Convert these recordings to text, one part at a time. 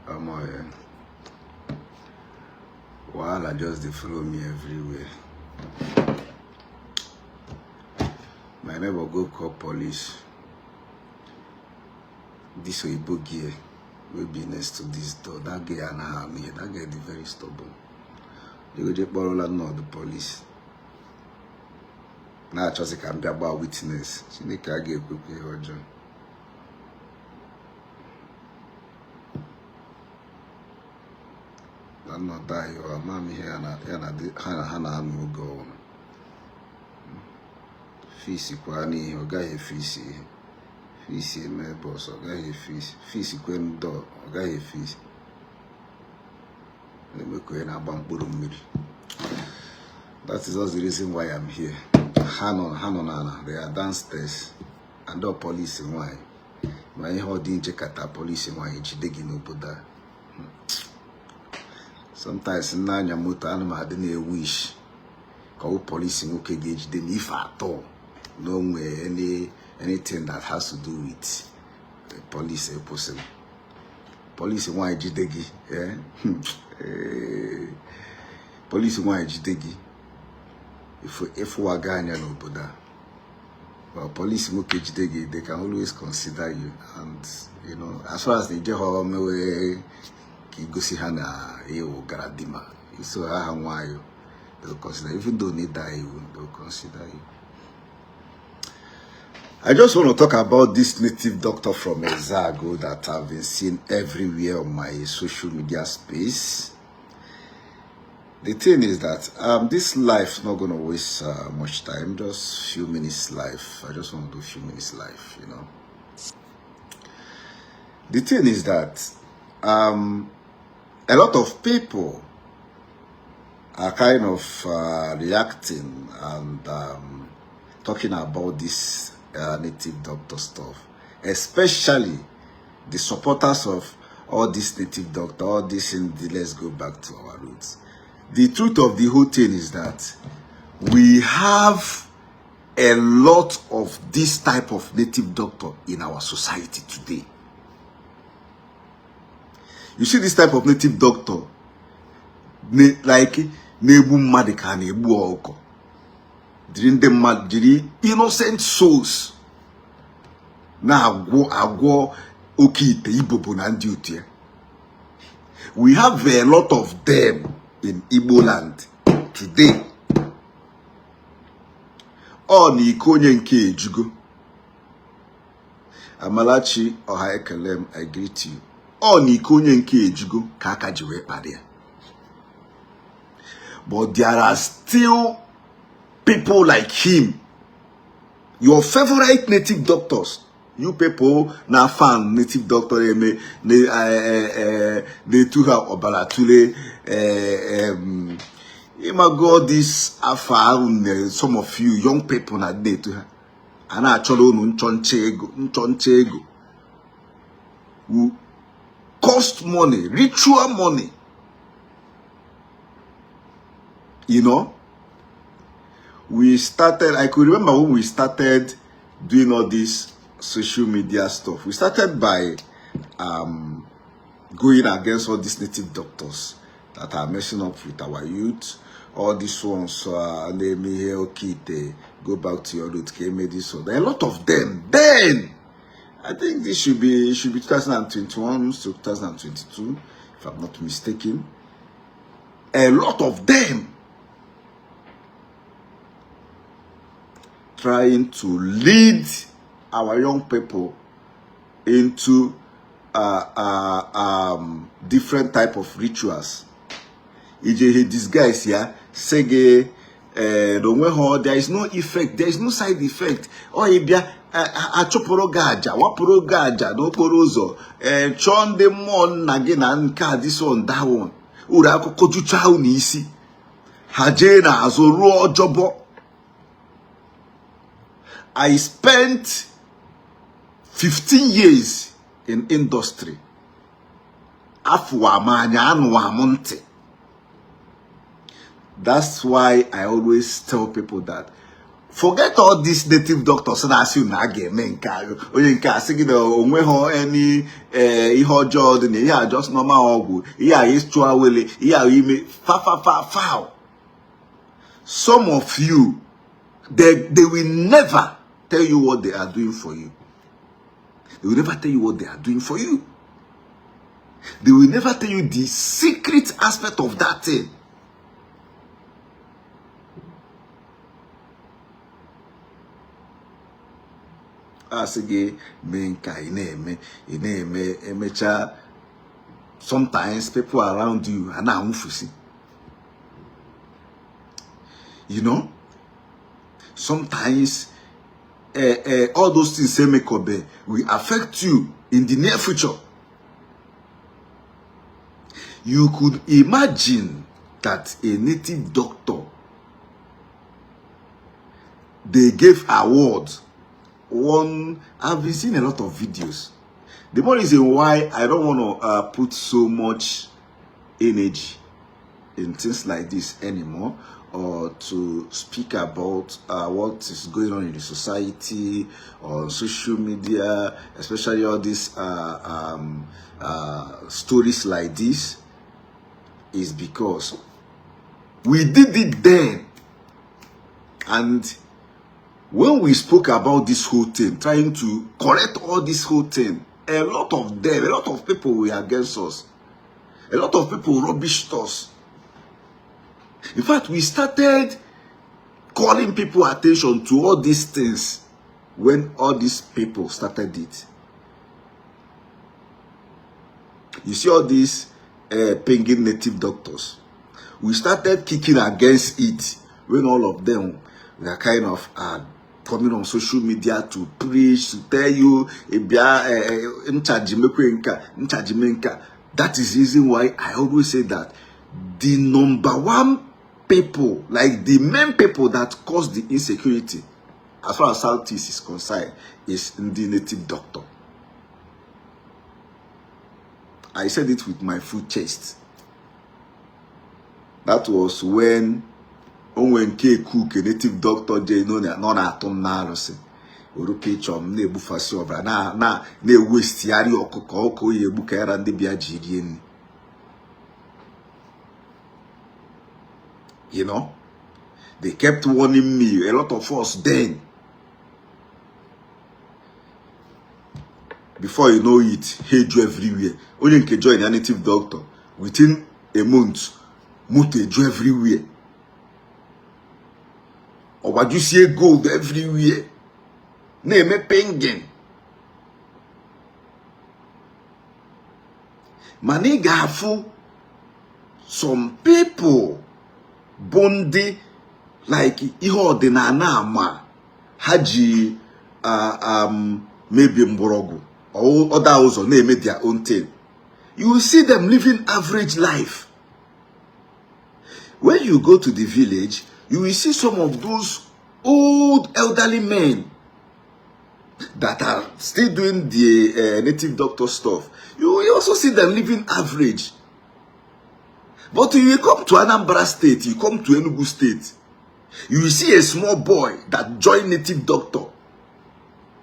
Omo, wahala just dey follow me everywhere. My neighbor go call police. This oyibo girl wey be next to this door, that girl anaghị anụ ihe, that girl dị very stubborn. Jego je kpọrọ landlord police. Na-achọzi ka m bịa gbaa witness. Chineke a ga-ekwekwa ihe ọjọọ. Landlord anyị, ọ ama m ihe ya na ya na ha na ha na-anụ oge ọbụla. Fix kwa n'ihe, ọ gaghị efix ihe. Fix eme ebe ọsọ, ọ gaghị efix. Fix kwe ndọ, ọ gaghị efix. Na-eme ka onye na-agba mkpụrụ mmiri. That is also the reason why I'm here. Ha nọ n'ala, they are downstairs. And the police nwanyị. Ma ihe ọ dị nche kata police nwanyị jide gị n'obodo a. Sometimes m na-anya moto, ana m adị na-ewish ka ọ bụ polisi nwoke ga-ejide m, ife atọ na o nwee anything that has to do with the police ekwụsị m. Polisi nwaanyị jide gị, eh? Eh, polisi nwaanyị jide gị, ịfụwaga anya n'obodo a. Well, polisi nwoke jide gị, they can always consider you, and as far as ije ha mewe ka igosi ha na ịwụ garadima iso ha nwayọ, they'll consider, even though need that iwu, they'll consider you. I just want to talk about this native doctor from Ezeagu that I've been seeing everywhere on my social media space. The thing is that this life not gonna waste much time, just few minutes life. I just want to do few minutes life. The thing is that a lot of people are kind of reacting and talking about this native doctor stuff, especially the supporters of all this native doctor, all this in the let's go back to our roots. The truth of the whole thing is that we have a lot of this type of native doctor in our society today. You see this type of native doctor, like na-egbu mmadụ ka a na-egbu ọkụkọ, jiri ndị mmadụ, jiri innocent souls na-agwọ agwọ oke ite ibobo na ndị otu ya. We have a lot of them in Igbo land today. Ọ na iko onye nke ejugo. Amalachi ọha, ekele m, I greet you. Ọ na iko onye nke ejugo ka aka ji wee kparịa ya. But there are still people like him. Your favorite native doctors, you people na fan native doctor eme na-etu ha ọbara tule, ịmago this afọ ahụ na some of you young people na na-etu ha a na-achọrọ unu nchọ nche ego, nchọ nche ego will cost money, ritual money. We started, I could remember when we started doing all this social media stuff, we started by going against all these native doctors that are messing up with our youth, all these ones na-eme ihe oke ite, go back to your root, ka eme this one. There are a lot of them then. I think this should be 2021 to 2022, if I'm not mistaken. A lot of them trying to lead our young people into different type of rituals. Ije ihe disguise ya sị gị na onwe ha, there is no effect, there is no side effect. Ọ ịbịa achụpụrụ gị aja, wapụrụ gị aja n'okporo ụzọ, ee, chọọ ndị mmụọ nna gị na nke a, this one, that one, uru akụkọ jucha unu isi, ha jee n'azụ rụọ ọjọbọ. I spent 15 years in industry. Afụwa m anya, anụwa m ntị. That's why I always tell people that Forget all these native doctors na-asị na a ga-eme nke a, onye nke a sị gị na onweghị any ihe ọjọọ dị na ihe a, just normal ọgwụ, ihe a ịchụ awele, ihe a ime fa fa fa foul. Some of you, they will never tell you what they are doing for you. They will never tell you what they are doing for you. They will never tell you the secret aspect of that thing. Asị gị mee nka, ị na-eme, ị na-eme, emechaa, sometimes people around you a na-anwụfusi. Sometimes all those things emekobe will affect you in the near future. You could imagine that a native doctor they gave award one. I've been seeing a lot of videos. The more reason why I don't want to put so much energy in things like this anymore, or to speak about what is going on in the society or social media, especially all these stories like this, is because we did it then. And when we spoke about this whole thing, trying to correct all this whole thing, a lot of them, a lot of people were against us. A lot of people rubbished us. In fact, we started calling people attention to all these things when all these people started it. You see all these pinging native doctors. We started kicking against it when all of them were kind of coming on social media to preach, to tell you, That is the reason why I always say that the number one people, like the main people that cause the insecurity, as far as Southeast is concerned, is the native doctor. I said it with my full chest. That was when onwe nke cook a native doctor je nọ na-atụ m n'arụsị oru picture m na-egbufasị ọbara na na na-ewestigharị ọkụkọ ọkụ oyi egbu ka yara ndị bịa ji rie nri. You know, they kept warning me, a lot of us then. Before you know it, hate you everywhere. Onye nke join a native doctor within a month, moto eju everywhere. Ọgbajusie gold everywhere. Na-eme pingin. Mana ị ga-afụ some people bụ ndị like ihe ọdịnala ama ha ji mebie mgbọrọgwụ ọda ụzọ na-eme their own thing. You will see them living average life. When you go to the village, you will see some of those old elderly men that are still doing the native doctor stuff. You will also see them living average. But you come to Anambra State, you come to Enugu State, you will see a small boy that joined native doctor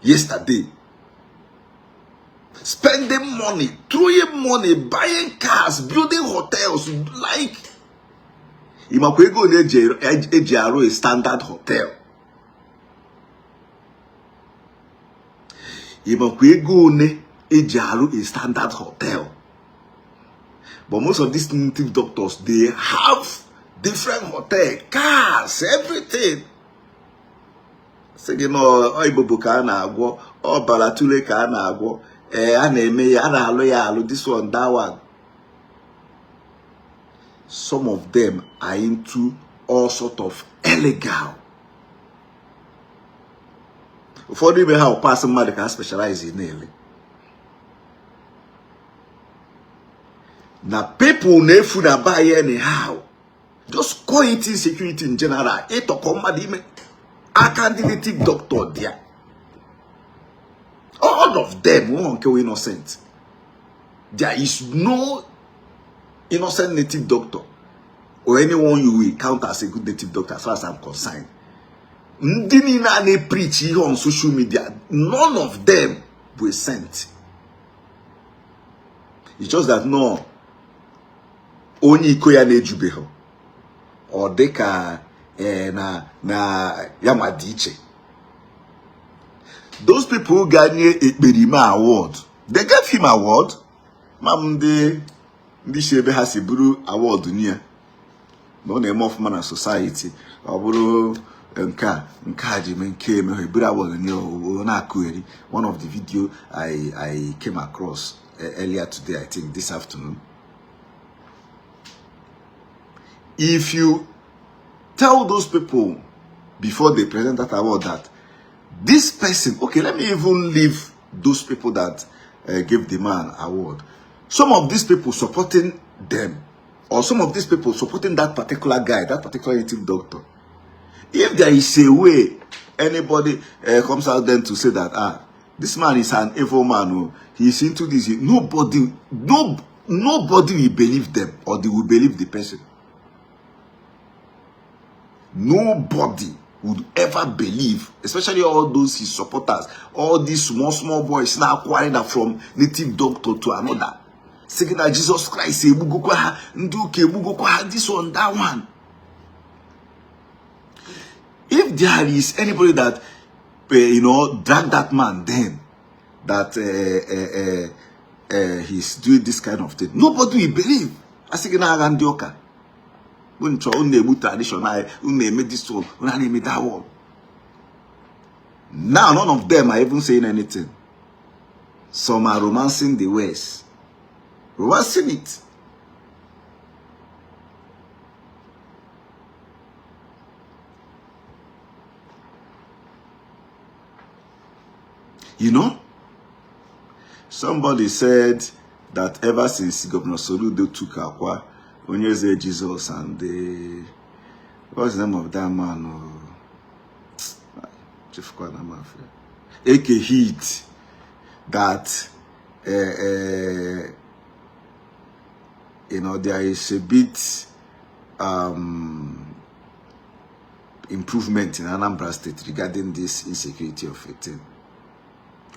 yesterday, spending money, throwing money, buying cars, building hotels, like ịmakwa ego na-eji arụ a standard hotel. Ịmakwa ego one eji arụ a standard hotel. But most of these native doctors, they have different hotel, cars, everything. Sị gị na ibobo ka a na-agwọ, ọbara tule ka a na-agwọ, ee a na-eme ya, a na-alụ ya alụ, this one, that one. Some of them are into all sort of illegal. Ụfọdụ ime ha pasị mmadụ ka ha specialize na-ele. Na people na-efu na buy anyhow. Just call it insecurity in general. Ịtọkọ mmadụ ime aka ndị native doctor there. All of them wọ́n nke innocent. There is no innocent native doctor or anyone you will count as a good native doctor as far as I'm concerned. Ndị niile a na-epreach ihe on social media, none of them bụ a saint. It's just that no onye iko ya na-ejubeghị ọ dị ka na ya ma dị iche. Those people ga-nye Ekperima award, they gave him award. Ma m ndị si ebe ha si buru award nye ya na ọ na-eme ọfụma na society, ọ bụrụ nke a nke a ji mee nke eme ha eburu award nye ọ na-akụgheri. One of the video I came across earlier today, I think this afternoon. If you tell those people before they present that award that this person, okay, let me even leave those people that gave the man award. Some of these people supporting them, or some of these people supporting that particular guy, that particular native doctor, if there is a way anybody comes out then to say that this man is an evil man, oh, he's into this, nobody will believe them, or they will believe the person. Nobody would ever believe, especially all those his supporters, all these small boys now acquiring that from native doctor to another, saying that Jesus Christ, this one, that one. If there is anybody that drag that man then, that he's doing this kind of thing, nobody will believe. I say, tradition, this one, that one. Now, none of them are even saying anything. Some are romancing the ways. Romancing it. You know? Somebody said that ever since Governor Soludo took Akwa, Onyeze Jesus and the, what's the name of that man? Chief Mafia. Eke Heat, that there is a bit improvement in Anambra State regarding this insecurity of a thing.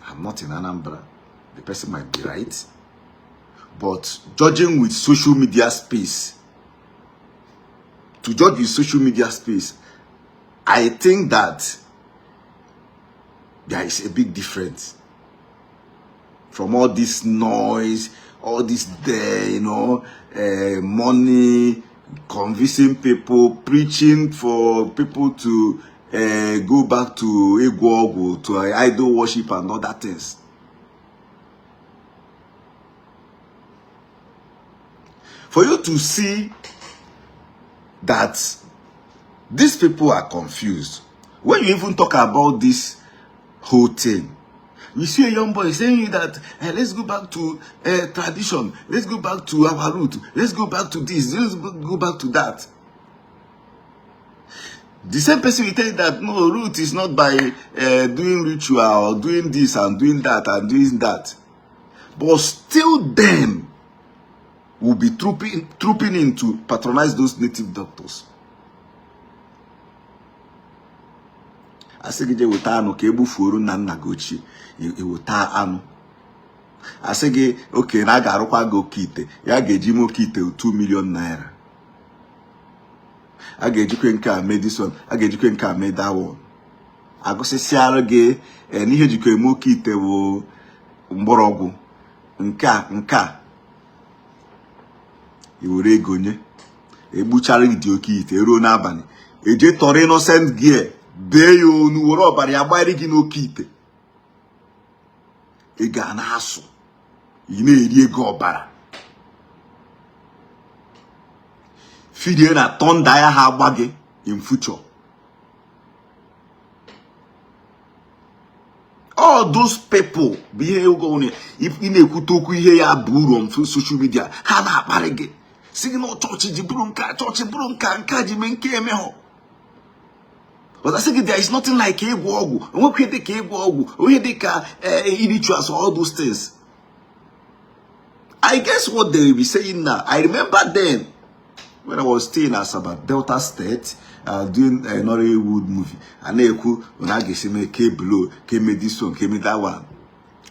I'm not in Anambra. The person might be right. But judging with social media space, to judge with social media space, I think that there is a big difference from all this noise, all this there, money, convincing people, preaching for people to go back to Egwogu, to idol worship and other things. For you to see that these people are confused. When you even talk about this whole thing, you see a young boy saying that let's go back to tradition, let's go back to our root, let's go back to this, let's go back to that. The same person will tell you that no, root is not by doing ritual or doing this and doing that and doing that. But still them will be trooping in to patronize those native doctors. Asị gị jee weta anụ ka egbufuoru nna nna gị ochie, eweta anụ. Asị gị oke na a ga-arụkwa gị oke ite, ya ga-eji m oke ite 2 million naira. A ga-ejikwe nke a mee this one, a ga-ejikwe nke a mee that one. Agụsịsịara gị n'ihe jikwa eme oke ite bụ mgbọrọgwụ nke a nke a. I were ego nye, egbuchara gị dị oke ite ruo n'abalị, eje tọrọ innocent gear bee ya onu were ọbara ya gbanyere gị n'oke ite. Ego a na-asụ, ị na-eri ego ọbara. Fidie na tọnda ya ha agba gị in future. All those people bụ ihe ogo ị na-ekwute okwu ihe ya bụ uru on social media, ha na-akparị gị si gị na chọọchị ji bụrụ nka, chọọchị bụrụ nka, nke a ji mee nke emeghọ. But I say there is nothing like ịgwọ ọgwụ, onwekwe dị ka ịgwọ ọgwụ, onwe dị ka rituals, all those things. I guess what they will be saying now, I remember then When I was still in Asaba, Delta State, doing a Nollywood movie, a na-ekwu na a ga-esi mee ke blow, ke mee this one, ke mee that one.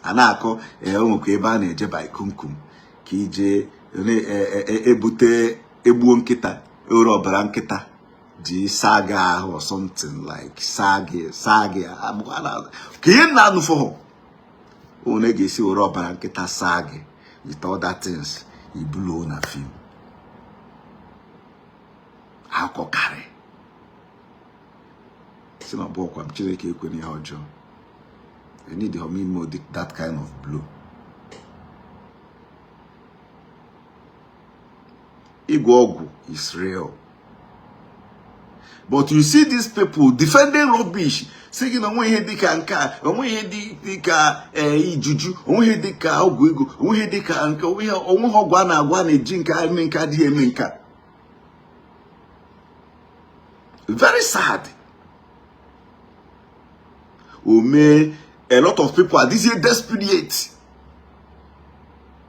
A na-akọ onwekwa ebe a na-eje by kumkum ka ije ebute egbuo nkịta ore ọbara nkịta ji saa gị ahụ or something like saa gị ka ihe na-anụ fọhụ onye ga-esi were ọbara nkịta saa gị with other things ibulu na film akọkarị si na ọbụ ọkwa m Chineke ekwena ihe ọjọọ. I need ime that kind of blow. Ịgwọ ọgwụ is real. But you see these people defending rubbish, sị na onwe ihe dịka nke a, onwe ihe dịka ijuju, onwe ihe dịka ọgwụ ego, onwe ihe dịka nke onwe ọgwụ a na-agwa na-eji nke eme nke adịghị eme nke a. Very sad. Ome a lot of people are this year desperate.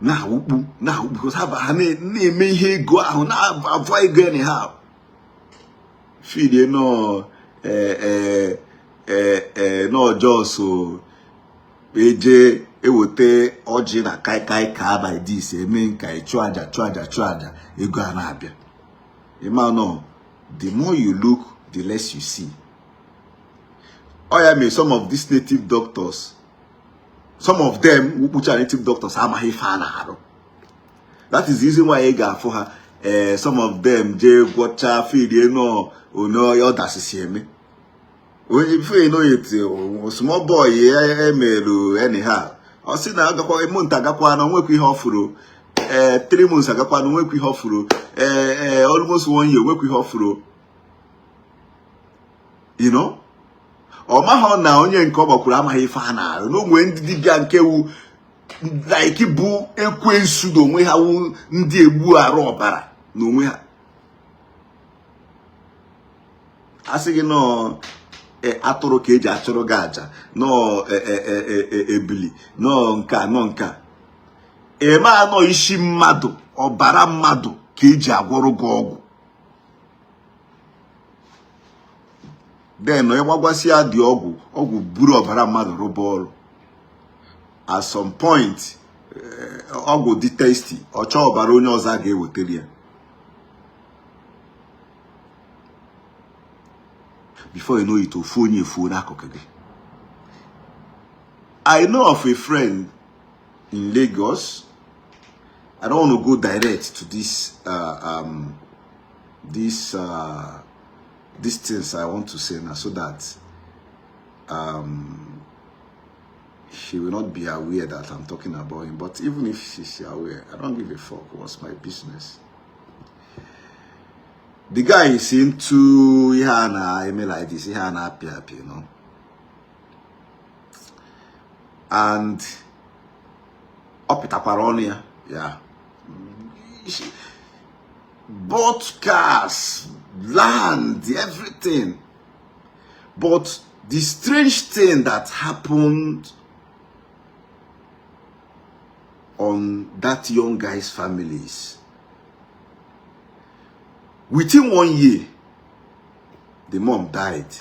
Na-awụkpu na-awụkpu because ha na-eme ihe ego ahụ na-avọ ego anyhow. Feed no no just so eje eweta ọjị na kaikai ka by this eme nka ịchụ aja chụ aja chụ aja ego a na-abịa. Ịma no, the more you look, the less you see. Oh yeah, me some of these native doctors, some of them who put native doctors amaghị ife a na-arụ. That is the reason why ị ga-afụ ha some of them jee gwọcha feed no ono ya ọdasịsị eme. Onye before you know it, small boy emerụ anyhow. Ọ sị na agakwa month agakwa na onwekwa ihe ọ fụrụ. 3 months agakwa na onwekwa ihe ọ fụrụ. Almost 1 year onwekwa ihe ọ fụrụ. You know? Ọ maghọ na onye nke ọ gbakwuru amaghị ife a na-arụ. Na onwe ndị dibịa nke wu like bụ ekwensu n'onwe ha wu ndị egbu arụ ọbara n'onwe ha. A sị gị nọọ atụrụ ka eji achụrụ gị aja, nọọ ebili, nọọ nka nọọ nka. Eme anọ isi mmadụ, ọbara mmadụ ka eji agwọrọ gị ọgwụ. Then onye gbagwasịa dị ọgwụ, ọgwụ buru ọbara mmadụ rụba ọrụ. At some point, ọgwụ dị tasty, ọ chọọ ọbara onye ọzọ a ga-ewetara ya. Before you know it, ofu onye efuo n'akụkụ gị. I know of a friend in Lagos. I don't want to go direct to this these things I want to say now, so that she will not be aware that I'm talking about him. But even if she's aware, I don't give a fuck. What's my business? The guy is into ihe a na-eme like this, ihe a na-apị apị, you know. And ọ pịtakwara ọnụ ya, yeah. Bought cars, land, everything. But the strange thing that happened on that young guy's families, within 1 year, the mom died.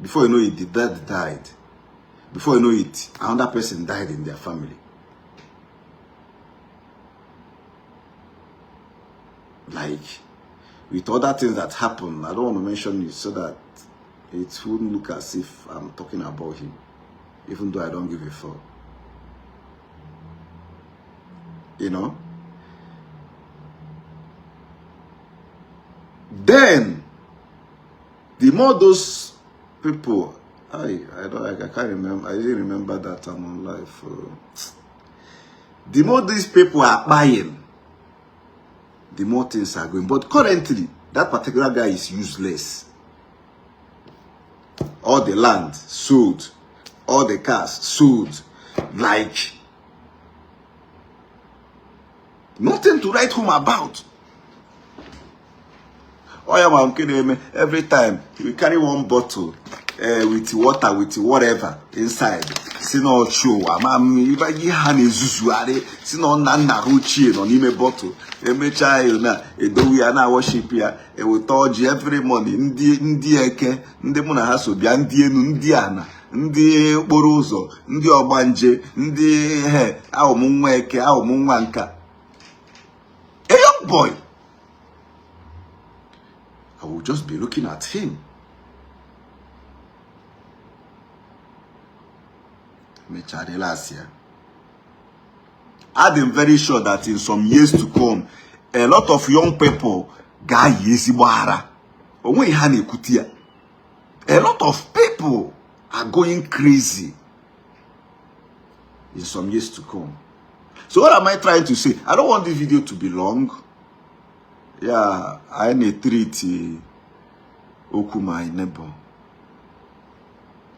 Before you know it, the dad died. Before you know it, another person died in their family. Like, with other things that happened, I don't want to mention it so that it wouldn't look as if I'm talking about him, even though I don't give a fuck. You know? Then, the more those people, I can't remember, I didn't remember that I'm on live. The more these people are buying, the more things are going. But currently, that particular guy is useless. All the land sold, all the cars sold, like nothing to write home about. Oh yeah, man, every time we carry one bottle, With water, with whatever inside, si na ọchụ ụwa ma m ihe ha na-ezuzugharị, si na nna nna ha ochie nọ n'ime bottle. Emechaa ya na edowe ya na worship ya, eweta ọjị every morning. Ndị eke, ndị mụ na ha so bịa, ndị enu, ndị ana, ndị okporo ụzọ, ndị ọgbanje, ndị he ahụ m, nwa eke ahụ m, nwa nka. A young boy, I will just be looking at him. Mechaa relax ya. I'm very sure that in some years to come, a lot of young people ga-ayi ezigbo ara. Onweghị ha na-ekwute ya. A lot of people are going crazy in some years to come. So what am I trying to say? I don't want this video to be long. Yeah, I na-etreat okwu my neighbor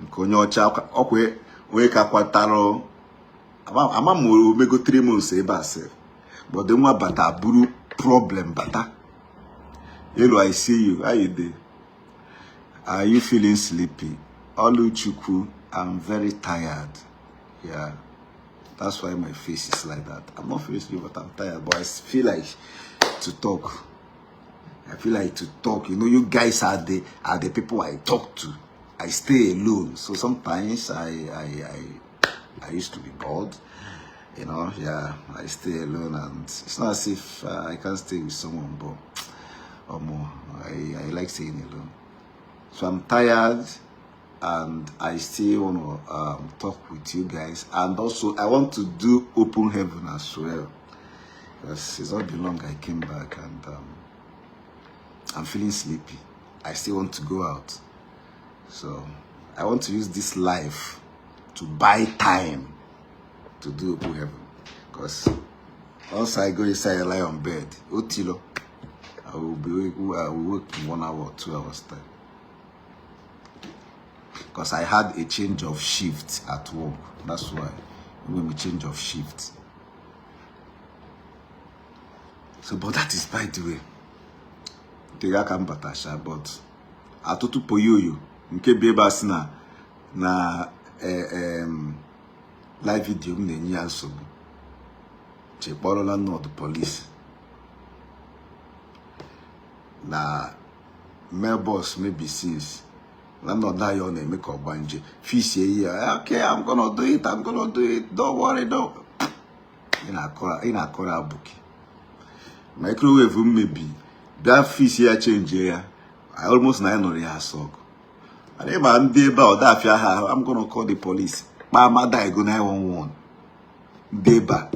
nke onye ọcha, ọkwa onye ka kwatara ama m omego 3 months ebe a sef, but the nwa bata buru problem bata. Hello, I see you. How you dey? Are you feeling sleepy? Oluchukwu, I'm very tired. Yeah, that's why my face is like that. I'm not feeling sleepy, but I'm tired. But I feel like to talk. I feel like to talk. You know, you guys are the people I talk to. I stay alone, so sometimes I used to be bored. Yeah, I stay alone, and it's not as if I can't stay with someone, but I like staying alone. So I'm tired, and I still want to talk with you guys, and also I want to do open heaven as well, because it's not been long I came back, and I'm feeling sleepy. I still want to go out. So I want to use this life to buy time to do open heaven. Because once I go inside, I lie on bed, Otilo, I will wake in 1 hour or 2 hours time. Because I had a change of shift at work. That's why. When we change of shift. So, but that is by the way. Nke aka m bata sha, but atụtụ poyoyo nke bi ebe a sị na live video m na-enye ya nsogbu, chekpọrọ landlord police na mailbox maybe since landlord anyị ọ na-eme ka ọgbanje fisie ya. "Okay, I'm gonna do it, I'm gonna do it, don't worry, don't." Ị na-akọrọ abụki microwave m mebi, bịa fisi ya, change ya. Almost na anyị nụrụ ya asọ ọgụ. Mana ịma ndị ebe a, ọ dafịa ha ahụ, "I'm gonna call the police." Kpaa mada ego 911 ndị ebe a.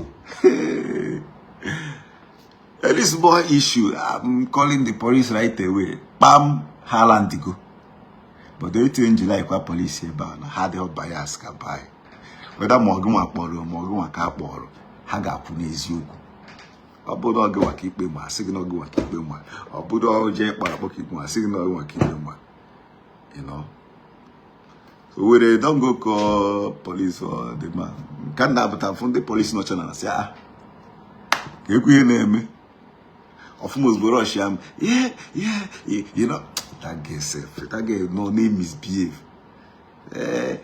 Any small issue, "I'm calling the police right away." Kpam, ha landigo. But the only thing like kwa police ebe a na ha adịghị bias ka bai, whether ma ọgụ nwa kpọrọ ma ọgụ nwa ka a kpọrọ, ha ga-akwụ n'eziokwu. Ọ bụrụ ọgụ nwa ka ikpe ma, asị gị na ọgụ nwa ka ikpe ma. Ọ bụrụ ọjọọ kpọrọ akpọ ka ikpe ma, asị gị na ọgụ nwa ka ikpe ma. So were don go call police for the man. Nke a na-apụta fụ ndị police nọcha na asị, ah, ka ekwu ihe na-eme ọfụma. Ozugbo rush ya m, yeah, that girl sef, that girl no na misbehave.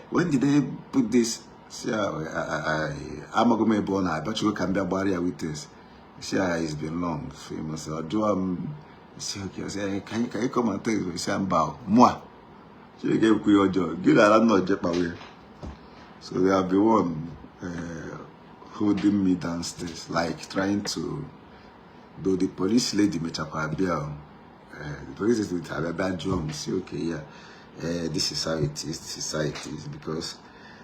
When did they put this? See, amaghị m ebe ọ na-abịa chọrọ ka m bịa gbara ya witness. See, it's been long. So you must do see, okay, say, can you come and tell me? Say, mba, mụa Chineke ekwu ihe ọjọọ gị na ala nna oje kpawe. So they have been one holding me downstairs, like trying to, though the police lady mechakwa bịa o. The police lady abịa bịa jụọ m si, okay, yeah, this is how it is, this is how it is, because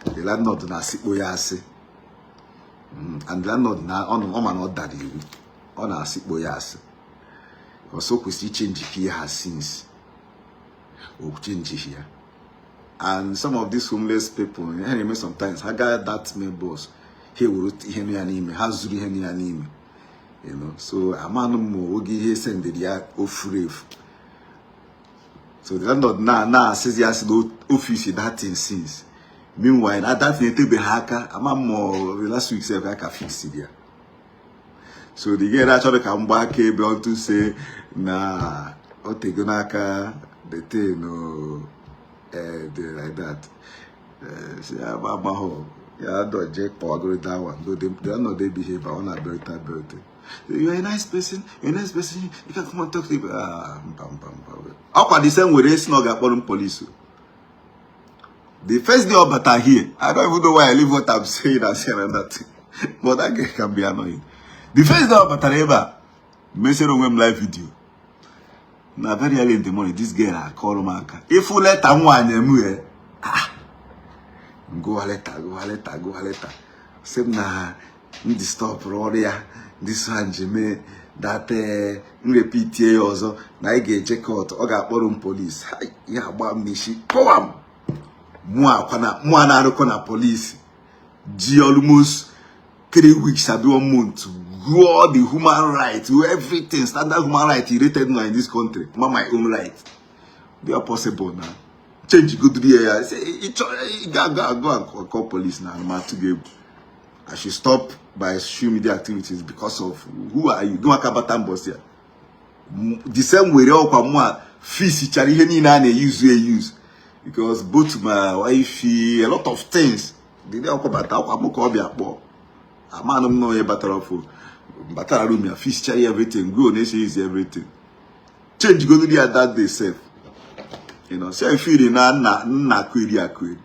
the landlord na-asịkpo ya asị. And the landlord na ọ ma na ọ dara iwu, ọ na-asịkpo ya asị because o kwesịrị ichange ihe ha since o change ya. And some of these homeless people, ihe na-eme sometimes, ha gaa that main bus, ha ewere ihe nọ ya n'ime, ha zuru ihe nọ ya n'ime. So amanụ m ma oge ihe sendịrị ya o furu efu. So the landlord na na-asịzi asị na office that thing since. Meanwhile, na that thing etebeghị aka. Ama m ma ọ last week sef ka fix ya. So the girl achọrọ ka m gbaa aka ebe ọtụ say na o tego n'aka the thing o. Dị like that. Si ya amahụ ya dọje kpọwagoro that one, though they are not dey behave. Ọ na-abịarute abịarute. "You're a nice person, you're a nice person, you can come and talk to me." Ah, mba, mba, mba. Ọkwa the same were si na ọ ga-akpọrọ m police the first day ọ bata here. I don't even know why I leave what I'm saying and say another thing, but that girl can be annoying. The first day ọ batara ebe a, mesịrị onwe m live video na very early in the morning. This girl akọrọ m aka ịfụ letter nwaanyị emughe. Ah, ngụwa letter, gụwa letter, gụwa letter, sị m na m disturbụrụ ọrụ ya. This one ji mee that m repeatie ya ọzọ na anyị ga-eje court, ọ ga-akpọrọ m police. Ya agba m n'isi kpọwa m. Mụ a na-arụkọ na police ji almost 3 weeks abi one month gụọ the human right, everything, standard human right rated now in this country, ma my own right they are possible na change godiri ya. Ya say go go go and call police na ma atụ gị egwu. I should stop my social media activities because of who are you? Gị maka bata mbọsị ya the same were ọkwa mụ a fisichara ihe niile a na-eyuzu eyuzu, because both my wife, a lot of things the day ọkwa bata ọkwa mụ ka ọ bịa kpọọ. Amanụ m na onye batara ọfụ batara room ya fisichara everything, go na-esi use everything, change go ya that day sef. Say feel na nna nna akụ eri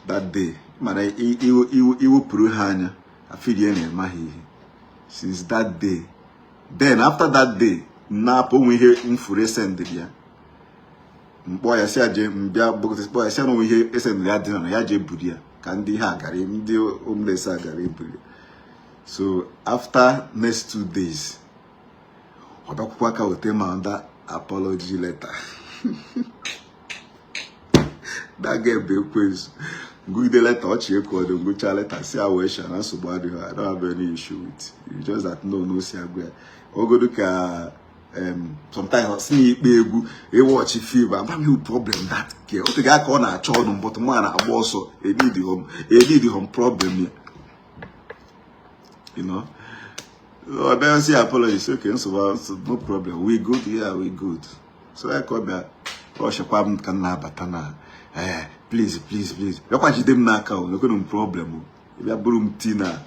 that day, mana iwepụrụ ha anya afili ya na-eme ha ihe since that day. Then after that day, na-apụ onwe ihe mfuru esendịrị ya, mkpọ ya si aje mbịa kpọ ya si na onwe ihe esendịrị ya dị na ya jee buru ya ka ndị ihe agara ndị homeless agara eburu ya. So after next 2 days, ọ bịakwukwa aka weta ma under apology letter. That girl bụ ekwensu. Ngụgide letter, ọchị ekwu ọdụ ngụcha letter si awụ esha na nsogbu adịghị. I don't have any issue with you, just that no no si agwa ya ogodu ka sometimes ọ sị na ikpe egwu ịwọchị film amaghị problem. That girl, otu ga ka ọ na-achọ ọnụ mbọtụ mụ na-agba ọsọ enid home problem ya. Oh, then say apology. Okay, so no problem. We good, yeah, we good. So I come here. Rushkwa m ka m na-abata na please, please, please. Bịakwa jide m n'aka o, ekwenu m problem o. Bịa bụrụ m ti na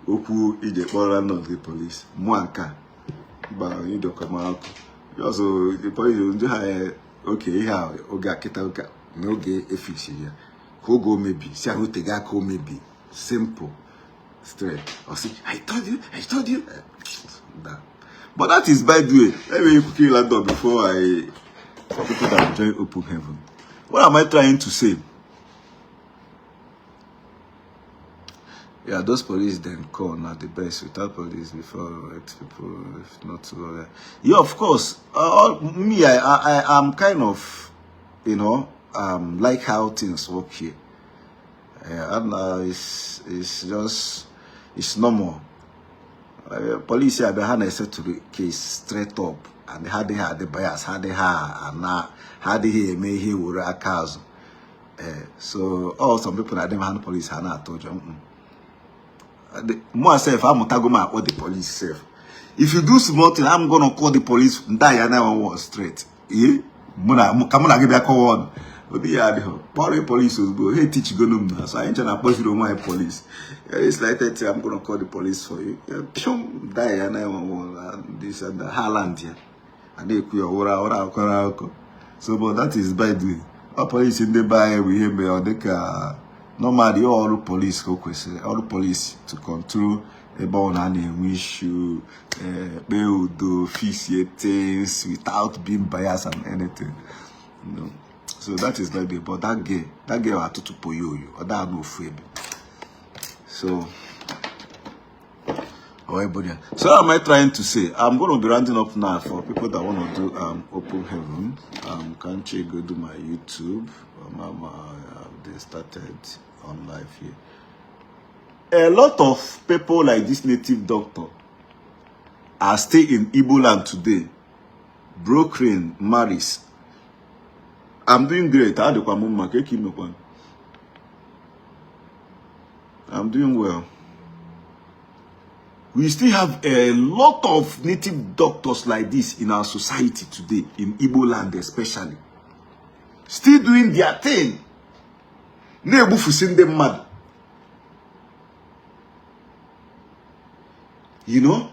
okwu ije kpọrọ nọ the police. Mụ nke a mba ịdọkọ m akụ. Just the police ndị ha, okay, ihe a oge akịta oge n'oge efixiri ya ka oge o mebi si ahụ tega aka o mebi, simple, straight. I say, "I told you, I told you." That. But that is by the way. Let me quickly land up before I, for people that enjoy open heaven. What am I trying to say? Yeah, those police then call now the best. Without police before right people, if not to yeah, of course. Me, I am kind of, like how things work here. Yeah, and it's just it's normal. Police here, ha na-esetụrụ case straight up and ha adịghị adị bias, ha adịghị ana, ha adịghị eme ihe were aka azụ. So all some people na-adị ha police ha na-atụ ụjọ. Mụ sef amụtago m akpọ the police sef. If you do small thing, I'm gonna call the police. Nda ya na one straight. Eh, mụ na ka mụ na gị bịa kọwa ọnụ ụdị ya adịghị kpọrọ police ozugbo. Ha etichigonu m na so anyị nche na-akpọziri onwe anyị police. It's like that, I'm gonna call the police for you. Pium, die ya na this and that. Ha land ya a na-ekwu ya ọwụrụ ọwụrụ akọrọ akụkọ. So but that is by the way. Ọ police ndị be anyị bụ ihe mere ọ dịka normally ọrụ police ka o kwesịrị, ọrụ police to control ebe ọ na na-enwe issue, kpee udo, fix things without being biased and anything. So that is like the, but that girl atụtụpụ ya oyo ọ daa n'ofu ebe. So or everybody. So what am I trying to say? I'm going to be rounding up now for people that want to do open heaven. Can't you go to my YouTube? They started on live here. A lot of people like this native doctor are still in Igbo land today, brokering marriage. I'm doing great. I'm doing well. We still have a lot of native doctors like this in our society today, in Igbo land especially. Still doing their thing. Na-egbufusi ndị mmadụ. You know?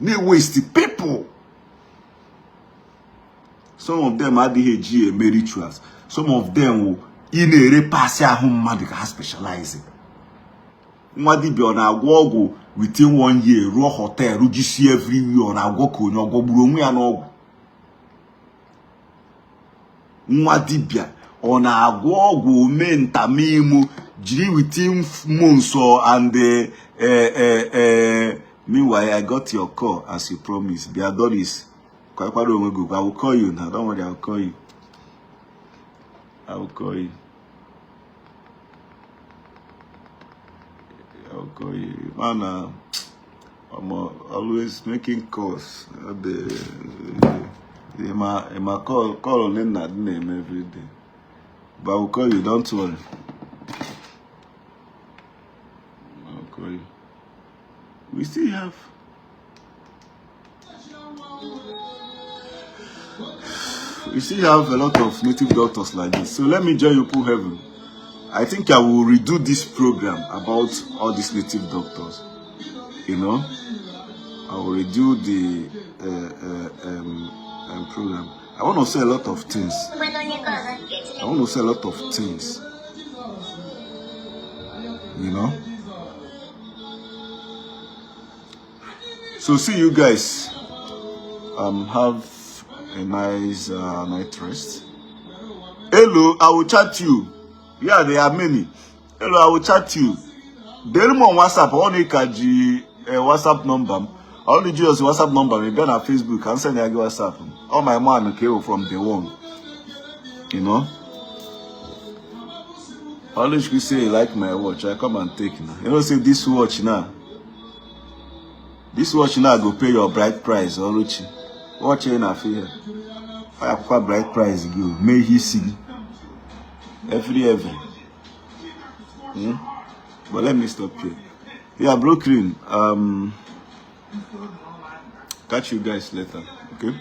Na-waste people. Some of them adịghị eji eme rituals. Some of them wụ ị na-ere parts ahụ mmadụ ka ha specialize. Nwa dibịa ọ na-agwọ ọgwụ within one year rụọ hotel rụjisi everywhere ọ na-agwọ ka onye ọgwọ gburu onwe ya n'ọgwụ. Nwa dibịa ọ na-agwọ ọgwụ ome ntamimo jiri within months and meanwhile I got your call as you promised. Bịa Doris, kwakwara onwe gị. I will call you now. Don't worry, I will call you. I will call you. I will call you. Man, I'm always making calls. The my call on them name every day. But I will call you, don't worry. I will call you. We still have a lot of native doctors like this. So let me join you, Open Heaven. I think I will redo this program about all these native doctors. You know, I will redo the program. I want to say a lot of things. I want to say a lot of things. You know. So see you guys. Have a nice night rest. Hello, I will chat you. Yeah, there are many. Hello, I will chat you. Dere m on WhatsApp. Ọ na ka ji WhatsApp number m. Ọ na just WhatsApp number m bịa na Facebook ka m send ya gị WhatsApp m. All my man came from the one. You know? Always you say you like my watch. I come and take now. You know say this watch now. This watch now go pay your bride price, Oluchi. Watch in a fear. I akwụkwọ bride price gị o mee ihe isi gị. Every. But let me stop here. Yeah, Brooklyn. Catch you guys later. Okay.